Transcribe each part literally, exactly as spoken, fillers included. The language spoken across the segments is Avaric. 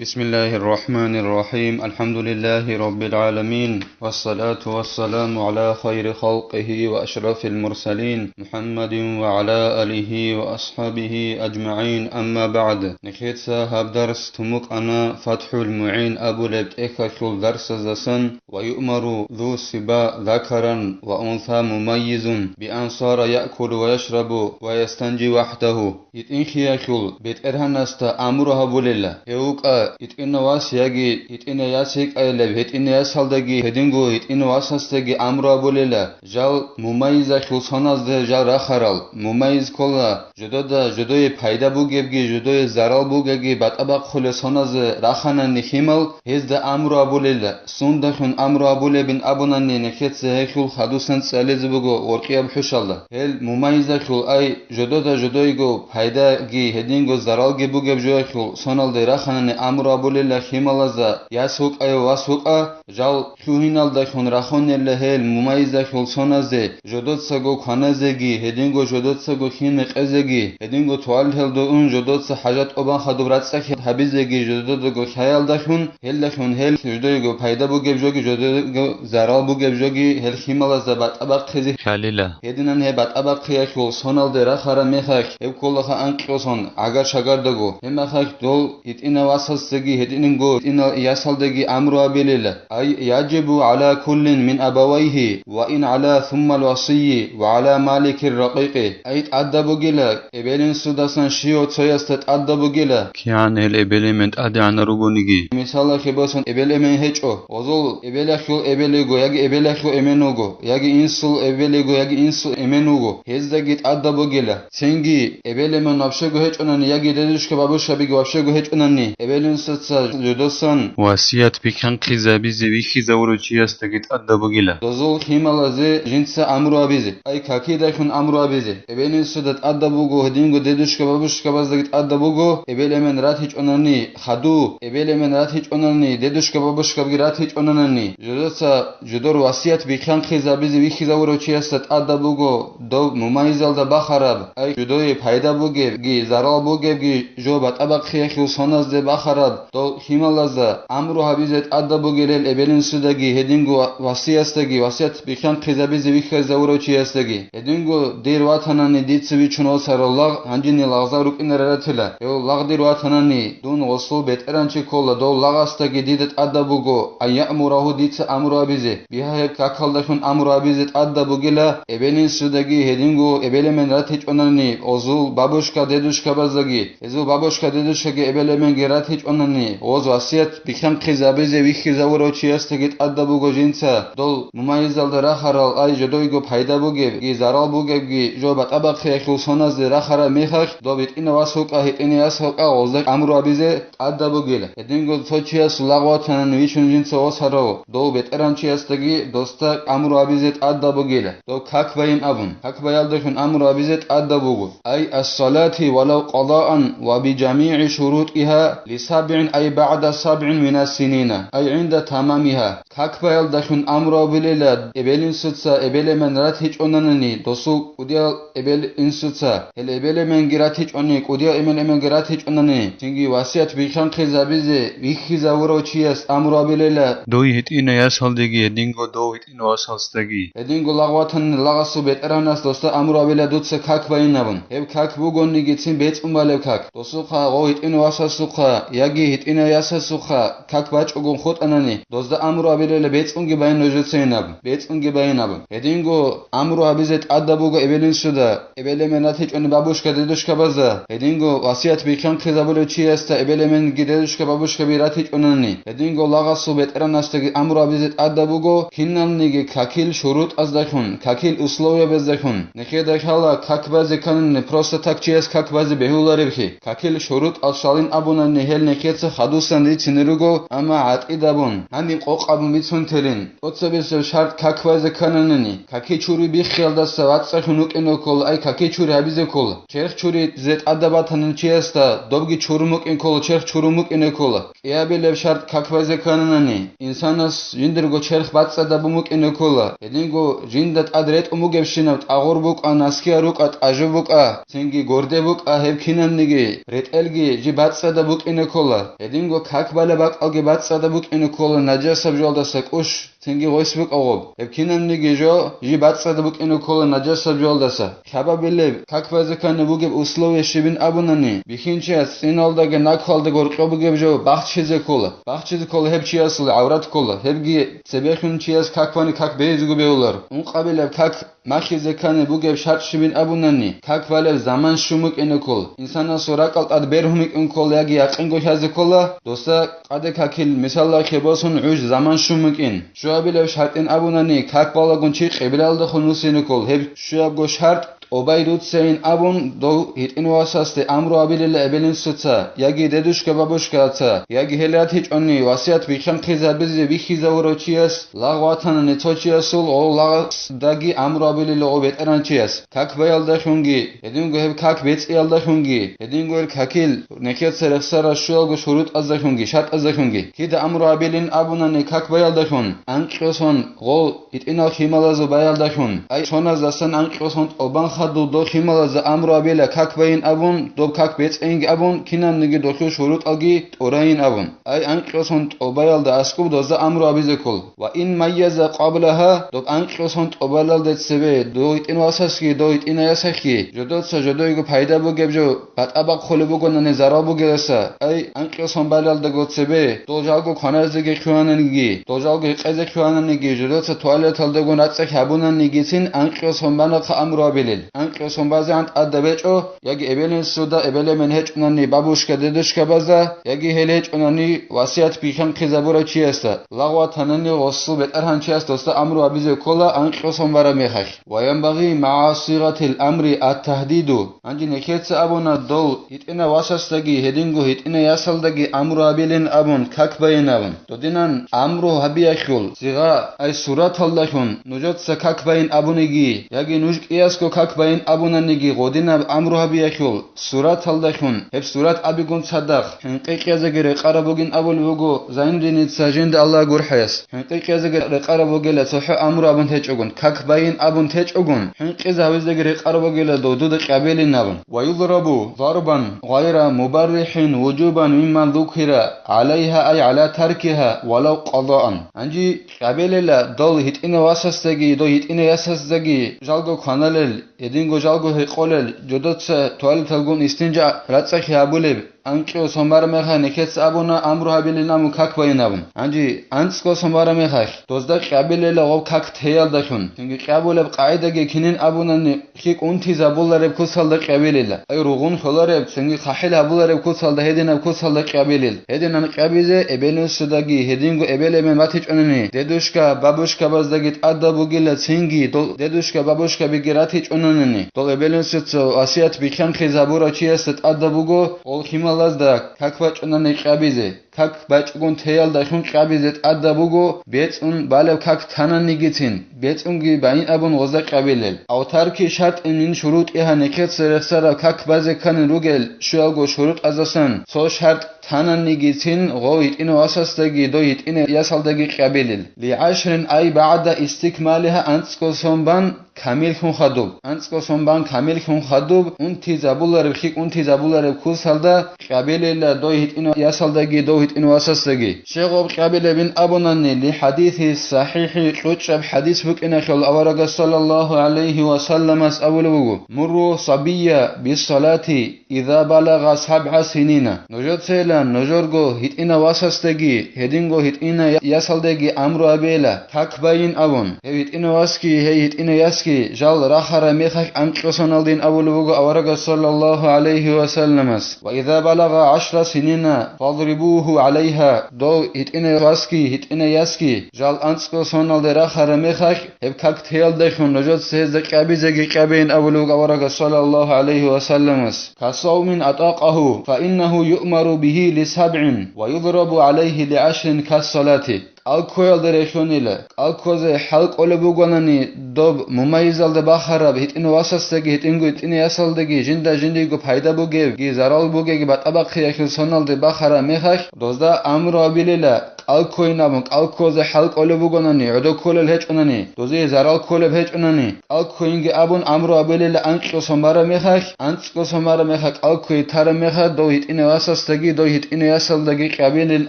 بسم الله الرحمن الرحيم. الحمد لله رب العالمين. والصلاة والسلام على خير خلقه وأشرف المرسلين محمد وعلى آله وأصحابه أجمعين. أما بعد. Нехеца гьаб дарс тумукъана ФатхӀул МугӀин абулеб тӀехьалъул дарсаздасан: ويؤمر ذو صبا ذكرا وأنثى مميز بأن صار يأكل ويشرب ويستنجي وحده. ГьитӀинлъиялъул БетӀергьанасда амру гьабулела, гьев вукӀа гьитӀинав вас яги гьитӀинав яс йикӀайилаб, гьитӀинав ясалдаги гьединго гьитӀинав васасдаги амру гьабулела, жал мумайизалъул соназде жал рахарал, мумайиз ккола жодода, жодое пайда бугебги, жодое зарал бугебги батӀа бахъулел соназе раханани лъимал, гьезда амру гьабулела, сундалъун амру гьабулебин абунани нехеца гьелъул хадусан цӀализе буго воркьияб хӀушалда. Гьел мумайизалъул, ай, жодода жодойго пайдаги гьединго заралги бугеб жоялъул соналде раханани амру гьабулела лъималазда, яс вукӀа, вас вукӀа, жал лъугьиналдалъун рахунела гьел мумайизалъул соназе, жодоцаго кваназеги, гьединго жодоцаго хин мекъезеги, гьединго туалеталда ун жодоца хӀажат тӀубан хадуб рацӀцӀалъи гьабизеги, жододаго лъаялдалъун, гьелдалъун гьел жодойго пайда бугеб жоги, жодойго зарал бугеб жоги гьел лъималазда батӀа бахъизе кколила. Гьединан гьеб батӀа бахъиялъул соналде рахараб мехалъ, гьеб кколаха анкьго сон, гӀагар-шагардаго, гьеб мехалъ дол гьитӀинав васасдаги гьединго гьитӀинав ясалдаги амру гьабилила. Ай, يجب على كل من أبويه وإن علا ثم الوصي وعلى مالك الرقيق. Ай, тӀадаб бугила, эбел-инсудасан щивав цоясда тӀадаб бугила. КигӀан гьел эбел-эмен тӀадегӀанал ругониги. Мисалалъе босун, эбел-эмен гьечӀо, гъозул эбелалъул эбел йиго яги эбелалъул эмен вуго, яги инсул эбел йиго яги инсул эмен вуго, гьездаги тӀадаб бугила. Цинги, эбел-эмен вообще-го гьечӀонани яги дедушка-бабушкабиги вообще-го гьечӀонани, эбел-инсуца жодосан васият бихьанхъизабизе вихьизавурав чиясдаги тӀадаб бугила. Дозул лъималазе жинца амру гьабизе, ай, какидалъун амру гьабизе, эбел-инсуда тӀадаб буго, гьединго дедушка-бабушкабаздаги тӀадаб буго, эбел-эмен ратичӀонани, хаду, эбел-эмен ратичӀонани, дедушка-бабушкабги ратичӀонани, жодоца жодор васият бихьанхъизабизе вихьизавурав чиясда тӀадаб буго дов мумайизалда бахараб, ай, жодое пайда бугебги зарал бугебги жо батӀа бахъиялъул соназде бахараб дов лъималазда амру гьабизе тӀадаб бугилел эбел-инсудаги гьединго ва-, васиясдаги, васият бихьанхъизабизе вихьизавурав чиясдаги. Гьединго дир ватанани дица вичун восарав лагъ гьанжеги лагъзал рукӀинаре ратила. Гьев лагъ дир ватанани, дун гъосул бетӀеранчи ккола, дов лагъасдаги дида тӀадаб буго, ай, ямурагьу, дица амру гьабизе, бигьа гьеб какалдалъун амру гьабизе тӀадаб бугила, эбел-инсудаги гьединго эбел-эмен ратичӀонани, гъозул бабушка-дедушкабаздаги, гьезул бабушка-дедушкаги эбел-эменги ратичӀонани, гъоз васият бихьанхъизабизе вихьизавурав чиясдаги тӀадаб буго жинца дол мумайизалда рахарал, ай, жодойго пайда бугебги зарал бугебги жо батӀа бахъиялъул соназде рахараб мехалъ, дов гьитӀинав вас вукӀа, гьитӀинав яс вукӀа, гъозда амру гьабизе тӀадаб бугила. Гьединго цо чияс лагъ ватанани вичун жинца восарав дов бетӀеранчиясдаги досда амру гьабизе тӀадаб бугила, дов как байин абун, как баялдалъун амру гьабизе тӀадаб буго. Ай, الصلاة ولو قضاء وبجميع شروطها لسبع أي بعد سبع من السنين أي عند تمامها. Как баялдалъун амру гьабилила эбел-инсуца эбел-эмен ратичӀонанани досул кӀудиял эбел-инсуца, гьел эбел-эменги ратичӀони, кӀудиял эмен-эменги ратичӀонани, цинги васият бихьанхъизабизе вихьизавурав чияс амру гьабилила дой гьитӀинав ясалдеги гьединго дов гьитӀинав васасдаги. Гьединго лагъ ватанани лагъасул бетӀергьанас досда амру гьабила дуца как байин абун. Гьеб как бугониги цин бецӀун балеб как. Досухъа, гъов гьитӀинав васасухъа яги гьитӀинав ясасухъа как бачӀого хутӀанани, дозда амру гьабилила бецӀунги байин нужецайин абун, бецӀунги байин абун. Гьединго амру гьабизе тӀадаб буго эбел-инсуда, эбел-эмен ратичӀони бабушка-дедушкабазда, гьединго васият бихьанхъизабулев чиясда эбел-эменги дедушка-бабушкаби ратичӀонани, гьединго лагъасул бетӀергьанасдаги амру гьабизе тӀадаб буго, киналниги какил шурутӀаздалъун, какил условиябаздалъун. Нехеда лъала как базе кканани, просто так чияс как базе бегьуларевлъи. Какил шурутӀал щвалин абунани, гьел нехеца хадусан рицине руго, амма гӀатӀидабун, гьаниб къокъ абун бицун телин. ТӀоцебесеб шартӀ как базе ккананани, каки чури биххиялдаса вацӀцӀалъун вукӀине ккола, ай, каки чури гьабизе ккола. Черх чуризе тӀадаб батани чиясда, добги чурун букӀин ккола, черх чурун букӀине ккола. КӀиабилеб шартӀ как базе ккананани, инсанас жиндирго черх бацӀцӀадабун букӀине ккола. Гьединго жинда тӀад ретӀун бугебщинаб тӀагъур букӀа, наскиял рукӀа, тӀажу букӀа, цинги горде букӀа, гьеб кинабниги, ретӀелги жиб бацӀцӀадаб букӀине ккола. ккола. Гьединго как балеб бакӀалги бацӀцӀадаб букӀине ккола нажасаб жоялдаса кӀущ, цинги гъойс букӀа гъоб. Гьеб кинабниги жо жиб бацӀцӀадаб букӀине ккола нажасаб жоялдаса. Лъабабилеб, как базе ккани бугеб условие щибин абунани, бихьинчияс цӀиналдаги наквалдаги гьоркьоб бугеб жо бахчизе ккола. Бахчизе ккола гьеб чиясул гӀаврат ккола, гьебги цебехун чияс как бани как бейизего бегьулар. Ункъабилеб как махьизе ккани бугеб шартӀ щибин абунани, как балеб заман щун букӀине ккол, инсанасул ракӀал тӀад бергьун букӀин ккол яги якъинго лъазе ккола, досда къаде какил, мисаллахъе босун, гӀуж заман щун букӀин. Щуабилеб шартӀин абунани, как балагун чи къиблаялдехун вуссине ккол, гьеб щуябго шартӀ тӀобай руцайин абун, дов гьитӀинав васасде амру абилила эбел-инсуца, яги дедушка-бабушкаца, яги гьел ратичӀони васият бихьанхъизабизе бихьизавурав чияс лагъ ватанани цо чиясул гъов лагъасдаги амру абилила гъов бетӀеранчияс, как баялдалъунги, гьединго гьеб как бецӀиялдалъунги, гьединго гьел какил нехеца рехсарал щуялго шурутӀаздалъунги, шартӀаздалъунги. Кида амру абилин абунани как баялдалъун, анкьго сон гъов гьитӀинал хималазул баялдалъун, ай, соназдасан анкьго сон тӀобан хадув дов хималазда амру абила как байин абун, доб как бецӀейинги абун, кинабниги долъул шурутӀалги тӀурайин абун. Ай, анкьго сон тӀобаялда аскӀуб дозда амру абизе ккол. Ва ин майяза къаблагьа, доб анкьго сон тӀобалалде цебе, дов гьитӀинав васасги, дов гьитӀинай ясахги, жодоца жодойго пайда бугеб жо батӀа бахъулеб бугонани зарал бугеласа, ай, анкьго сон балалдаго цебе, дол жалго кваназеги хъугьананиги, дол жалго гьекъезе хъугьананиги, жодоца туалеталдагун рацӀцӀалъи гьабунанигицин анкьго сон банахъа амру абилел. Анкьго сон базегӀан тӀадаб гьечӀо, яги эбел-инсуда, эбел-эмен гьечӀунани бабушка-дедушкабазда, яги гьел гьечӀунани васият бихьанхъизабурав чиясда, лагъ ватанани гъосул бетӀергьанчияс досда амру абизе ккола анкьго сон бараб мехалъ. Ва янбагъи магӀа сигъатил амри ат-тагьдиду. Гьанже нехеца абуна дол гьитӀинав васасдаги, гьединго гьитӀинай ясалдаги амру гьабилин абун, как байин абун. Додинан амру гьабиялъул сигъа, ай, сураталдалъун нужеца как байин абуниги, яги нуж кӀиясго как байин абунаниги, гъодинаб амру гьабиялъул сураталдалъун, гьеб сурат абигун цадахъ, хӀинкъи кьезеги рекъараб бугин абулеб буго Зайнудиница жинда Аллагь гурхӀаяс. ХӀинкъи кьезеги рекъараб бугела цохӀо амру абун течӀогун, как байин абун течӀогун, хӀинкъизе гьавизеги рекъараб бугела додуда кьабилин абун. Ва юзрабу зарбан гъайра мубаррихӀин вужубан мимма зукира гӀалайгьа ай гӀала таркигьа валав къазаан. Гьанже кьабилила дол гьитӀинав васасдаги, дол гьитӀинай ясасдаги жалго кваналел, гьединго жалго гьекъолел, жодоца туалеталгун истинжа рацӀцӀалъи гьабулеб, анкьго сон бараб мехалъ нехеца абуна амру гьабилин абун как байин абун. Гьанже анцӀго сон бараб мехалъ дозда кьабилила гъоб как теялдалъун. Цинги кьабулеб къагӀидаги кинин абунани, хьикӀ унтизабулареб куцалда кьабилила. Ай, ругъун хьолареб, цинги хъахӀил гьабулареб куцалда, гьединаб куцалда кьабилил. Гьединан кьабизе эбел-инсудаги, гьединго эбел-эмен батичӀунани, дедушка-бабушкабаздаги тӀадаб бугила, цинги дол дедушка-бабушкабиги ратичӀунанани, дол эбел-инсуца васият бихьанхъизабурав чиясда тӀадаб буго гъол хималазда как бачӀунани кьабизе. Как бачӀгун теялдалъун кьабизе тӀадаб буго бецӀун балеб как тананигицин, бецӀунги байин абун гъозда кьабилел. Ав тарки шартӀин мин шурутӀигьа, нехеца рехсараб как базе кканин ругел щуялго шурутӀаздасан цо шартӀ тананигицин гъов гьитӀинав васасдаги дой гьитӀинай ясалдаги кьабилел. Ли гӀашрин ай багӀда истикмалигьа, анцӀго сон бан камиллъун хадуб. АнцӀго сон бан камиллъун хадуб, унтизабулареб, хьикӀ унтизабулареб куцалда кьабилила дой гьитӀинав ясалдаги дов гьитӀинав васасдаги. Щегъуб кьабилебин абунани, ли хӀадиси сахӀихӀи, кьучӀаб хӀадис букӀиналъул аварагас саллаллагьу гӀалайгьи ва салламас абулеб буго: «Мурру сабия биссалати иза балагъа сабгӀа синина». Нужецайилан нужерго гьитӀинав васасдаги, гьединго гьитӀинай ясалдаги амру абейила, как байин абун. Гьев гьитӀинав васги, гьей гьитӀинай ясги жал рахараб мехалъ анкьго соналдин абулеб буго аварагас саллаллагьу гӀалайгьи ва салламас: «Ва иза балагъа гӀашра синина, фадрибугьу гӀалайгьа». Дов гьитӀинав васги, гьитӀинай ясги жал анцӀго соналде рахараб мехалъ, гьеб как теялдалъун нужеца гьезда кьабизеги кьабейин абулеб буго аварагас саллаллагьу гӀалайгьи ва салламас. «Касавмин атӀакъагьу, фаиннагьу юъмару бигьи лисабгӀин, ва юзрабу гӀалайгьи лигӀашрин кассалати». кӀалккоялда рехьунила. КӀалккозе хӀал кӀолеб бугонани, доб мумайизалда бахараб гьитӀинав васасдаги гьитӀинго гьитӀинай ясалдаги жинда жиндиего пайда бугебги зарал бугеги батӀа бахъиялъул соналде бахараб мехалъ, дозда амру абилила, кӀалккойин абун, кӀалккозе хӀал кӀолеб бугонани, гӀодо кколел гьечӀонани, дозие зарал кколеб гьечӀонани, кӀалккойинги абун амру абилила анкьго сон бараб мехалъ, анцӀго сон бараб мехалъ кӀалккой тараб мехалъ, дов гьитӀинав васасдаги дов гьитӀинай ясалдаги къабилин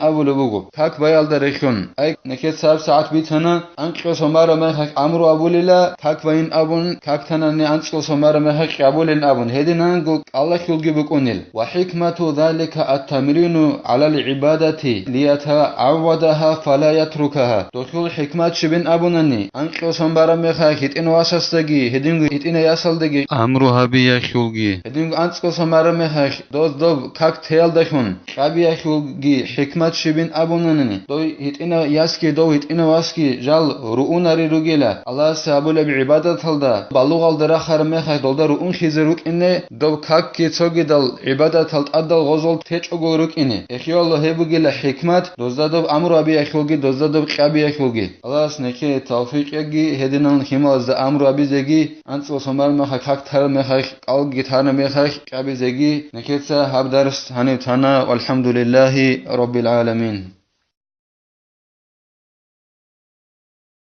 абулеб буго, как баялда рехьун. Ай, нехеца гьаб сагӀат бицана, анкьго сон бараб мехалъ амру абулила, как байин абун, как танани анцӀго сон бараб мехалъ къабулин абун, гьединанго кӀалалъулги букӀунел. Ва хӀикмату залика ат-тамрину гӀалал гӀибадати лиятагӀаввадагьа фала ятрукагьа. Дохъул хӀикмат щибин абунани, анкьго сон бараб мехалъ гьитӀинав васасдаги гьединго гьитӀинай ясалдаги амру гьабиялъулги, гьединго анцӀго сон бараб мехалъ доз доб как теялдалъун къабиялъулги хӀикмат щибин абунани, дой гьитӀинав ясги дов гьитӀинав васги жал руунарел ругела, Аллагьасе гьабулеб гӀибадаталда балугъалда рахараб мехалъ долда руунлъизе рукӀине, доб какги цогидал гӀибадатал тӀадал гъозол течӀого рукӀине. Эхиялда гьеб бугела хӀикмат, дозда доб амру гьабиялъулги, дозда доб къабиялъулги. Аллагьас нехее тавфикъ яги, гьединал лъималазда амру гьабизеги, анцӀго сон бараб мехалъ как тараб мехалъ, кӀалги тараб мехалъ къабизеги. Нехеца гьаб дарс гьанив тана, валхӀамдулиллагьи раббил гӀаламин.